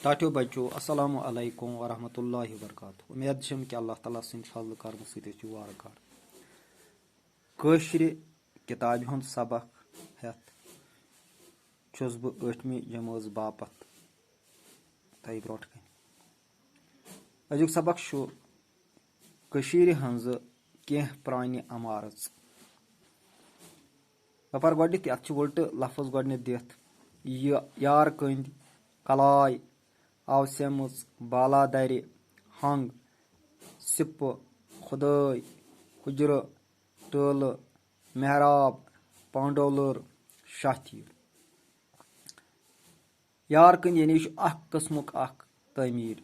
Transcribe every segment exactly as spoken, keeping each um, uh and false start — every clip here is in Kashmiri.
ٹاٹھیو بچو، السلام علیکم ورحمۃ اللہ وبرکاتہ۔ امید چھم کہ اللہ تعالیٰ سٕنٛدِ فضلہٕ کرمہٕ سۭتۍ ٲسِو وارٕ کارٕ۔ کٲشرِ کِتابہِ ہُنٛد سبق ہٮ۪تھ چھُس بہٕ ٲٹھمہِ جمٲژ باپتھ تۄہہِ برونٛٹھ کنہِ۔ أزیُک سبق چھُ کٔشیٖرِ ہٕنٛزٕ کینٛہہ پرٛانہِ عمارژ۔ بہٕ پَرٕ گۄڈٕنیتھ، اَتھ چھُ وٕلٹہٕ لفظ گۄڈٕنیتھ دِتھ، یہِ یار کٔنٛدۍ، کلاے، آوسیمٕژ، بالادرِ، ہنٛگ، سِپہٕ، خدٲے، حُجرٕ، ٹٲلہٕ، محراب، پانڈولُر، شاہ تھیٖر۔ یار کٔنٛدۍ یعنی یہِ چھُ اکھ قٕسمُک اکھ تعمیٖر،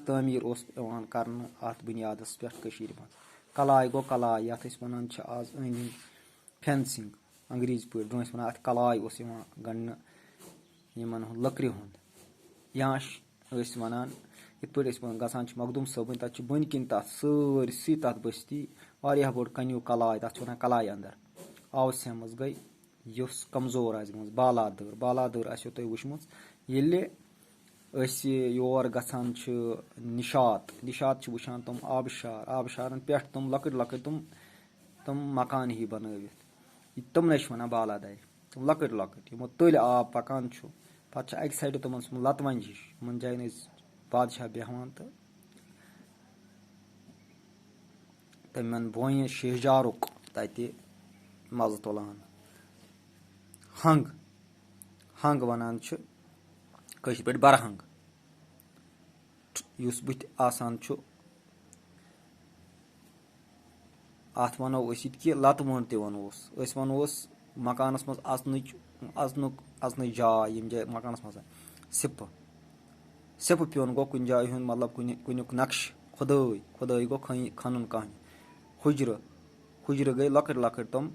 تعمیٖر اوس یِوان کرنہٕ اَتھ بُنیادَس پٮ۪ٹھ کٔشیٖرِ منٛز۔ کلاے گوٚو کلاے، یَتھ أسۍ وَنان چھِ آز أنٛدۍ أنٛدۍ fencing، انگریزی پٲٹھۍ۔ برٛونٛہہ ٲسۍ وَنان اَتھ کلاے اوس یِوان گنٛڈنہٕ یِمن ہُنٛد لٔکرِ ہُنٛد۔ یا ش-، ٲسۍ وَنان، یِتھ پٲٹھۍ أسۍ وَنان گژھان چھِ مخدوٗم صٲبٕنۍ، تَتھ چھِ بٔنۍ کِنۍ تَتھ سٲرسٕے تَتھ بٔستی واریاہ بوٚڑ کَنیوٗ کلاے، تَتھ چھِ وَنان کلاے اَندَر۔ آوسہِ منٛز گٔے یُس کمزور آسہِ گٔمٕژ، بالادٔر، بالادٔر آسیو تۄہہِ وٕچھمٕژ۔ ییٚلہِ أسۍ یور گژھان چھِ نِشاط، نِشاط چھِ وٕچھان تِم آبشار، آبشارَن پٮ۪ٹھ تِم لۄکٕٹۍ لۄکٕٹۍ تِم، تِم مکان ہی بنٲوِتھ۔ تِمنٕے چھِ وَنان بالادَرِ۔ تِم لۄکٕٹۍ لۄکٕٹۍ، یِمو تٔلۍ آب پَکان چھُ، پَتہٕ چھِ اَکہِ سایڈٕ تِمَن سُمب لَتہٕ وَنجہِ ہِش، یِمَن جایَن أسۍ بادشاہ بیٚہوان تہٕ تِمَن بونہِ شہجارُک تَتہِ مَزٕ تُلان۔ ہنٛگ، ہنٛگ وَنان چھِ کٲشِر پٲٹھۍ بَرہنٛگ، یُس بٕتھِ آسان چھُ، اَتھ وَنو أسۍ یِتھ کہِ لَتہٕ وٲنٛٹ تہِ وَنوس۔ أسۍ وَنوس مکانَس منٛز اَژنٕچ، اَژنُک، اَژنٕچ جاے، ییٚمہِ جایہِ مکانَس منٛز سِپہٕ، سِپہٕ پیوٚن گوٚو کُنہِ جایہِ ہُنٛد، مطلب، کُنہِ، کُنیُک نقشہٕ، خُدٲے، خُدٲے گوٚو کھٔنۍ-، کھَنُن کانٛہہ۔ حُجرٕ، حُجرٕ گٔے لۄکٕٹۍ لۄکٕٹۍ تِم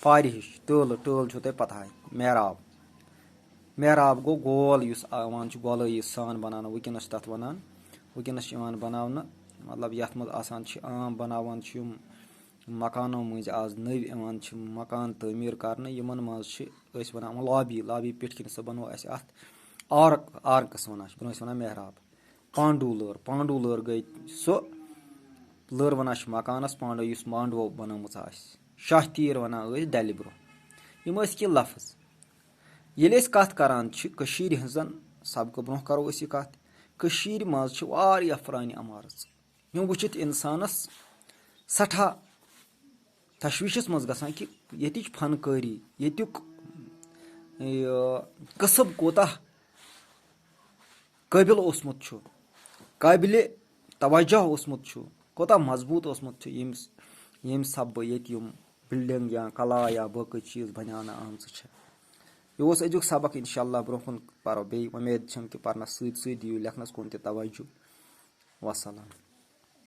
پارِ ہِش، ٹٲلہٕ، ٹٲل چھو تۄہہِ پَتہٕ ہَے، محراب۔ محراب گوٚو گول، یُس یِوان چھُ گۄلٲیی سان بَناونہٕ، وٕنکیٚنَس چھِ تَتھ وَنان، وٕنکیٚنَس چھِ یِوان بَناونہٕ، مطلب، یَتھ منٛز آسان چھِ عام بَناوان چھِ یِم مکانو مٔنٛزۍ آز نٔوۍ یِوان چھِ مکان تعمیٖر کرنہٕ، یِمن منٛز چھِ أسۍ وَنان یِمن لابی، لابی پٮ۪ٹھ کِنۍ سۄ بَنوو اَسہِ اَتھ آرک، آرکس وَنان چھِ، برٛونٛہہ ٲسۍ وَنان محراب۔ پانڈو لٲر، پانڈو لٲر گٔے سۄ لٲر وَنان چھِ مکانس پانڈو، یُس پانڈوو بَنٲومٕژ آسہِ۔ شاہ تیٖر وَنان ٲسۍ ڈَلہِ برٛونٛہہ۔ یِم ٲسۍ کینٛہہ لفظ۔ ییٚلہِ أسۍ کَتھ کران چھِ کٔشیٖرِ ہٕنٛزن، سبقہٕ برٛونٛہہ کرو أسۍ یہِ کَتھ، کٔشیٖرِ منٛز چھِ واریاہ پرٛانہِ عمارژٕ۔ یِم وٕچھِتھ اِنسانَس سٮ۪ٹھاہ تشویٖشَس منٛز گژھان کہِ ییٚتِچ فنکٲری، ییٚتیُک یہِ کسب کوٗتاہ قٲبِل اوسمُت چھُ، قٲبِلِ توجہ اوسمُت چھُ، کوٗتاہ مضبوٗط اوسمُت چھُ، ییٚمہِ، ییٚمہِ سببہٕ ییٚتہِ یِم building یا کلا یا باقٕے چیٖز بناونہٕ آمژٕ چھِ۔ یہِ اوس أزیُک سبق، انشاءاللہ برٛونٛہہ کُن پرو بیٚیہِ۔ وۄمید چھم کہِ پرنس سۭتۍ سۭتۍ دِیِو لیکھنس کُن تہِ توجہ۔ وسلام۔